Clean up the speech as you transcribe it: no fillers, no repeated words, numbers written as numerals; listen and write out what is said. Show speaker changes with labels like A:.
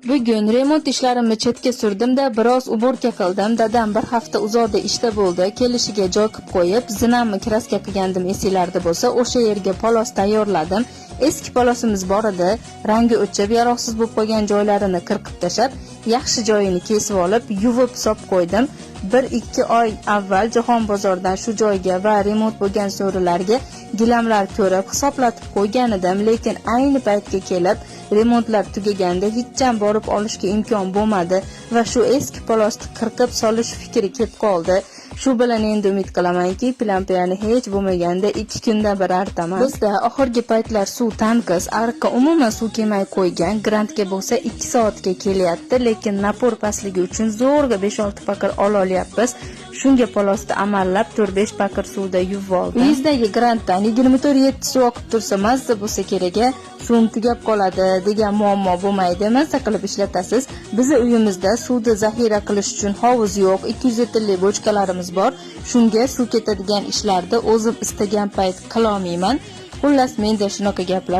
A: Bugun remont ishlarimni chetga surdim-da, biroz уборка qildim. Dadam bir hafta uzoqda ishda bo'ldi. Kelishiga joy qilib qo'yib, zinamni краска qilgandim, esinglarda bo'lsa, o'sha yerga polos tayyorladim. Eski polosimiz bor edi. Rangi o'chib, yaroqsiz bo'lib qolgan joylarini qirqib tashlab, yaxshi joyini kesib olib, yuvib sop qo'ydim. 1-2 oy avval Jahon bozoridan shu joyga va remont bo'lgan so'rilarga gilamlar ko'rib, hisoblatib qo'ygan edim, lekin ayni paytga kelib remontlar tugaganda hecham borib olishga imkon bo'lmadi va shu eski polosni qirqib solish fikri kelib qoldi. Shu bilan endi umid qilamanki, plampiyani hech bo'lmaganda 2 kunda bir artaman. Bizda oxirgi paytlar suv tanqis, ariqqa umuman suv kelmay qo'ygan, grantga bo'lsa 2 soatga kelyapti, lekin напор pastligi uchun zo'rg'a 5-6 paqir ola olyapmiz. Shunga polosni amallab 4-5 paqir suvda yuvib oldim. Uyingizdagi grantdan 24/7 suv oqib tursa, mazza bo'lsa kerak a? Suvim tugab qoladi degan muammo bo'lmaydi. Mazza qilib ishlatasiz. Bizni uyimizda suvni zaxira qilish uchun hovuz yo'q, 200 litrli bochkalarimiz bor. Shunga suv ketadigan ishlarni o'zim istagan payt qila olmayman. Xullas, menda shunaqa gaplar.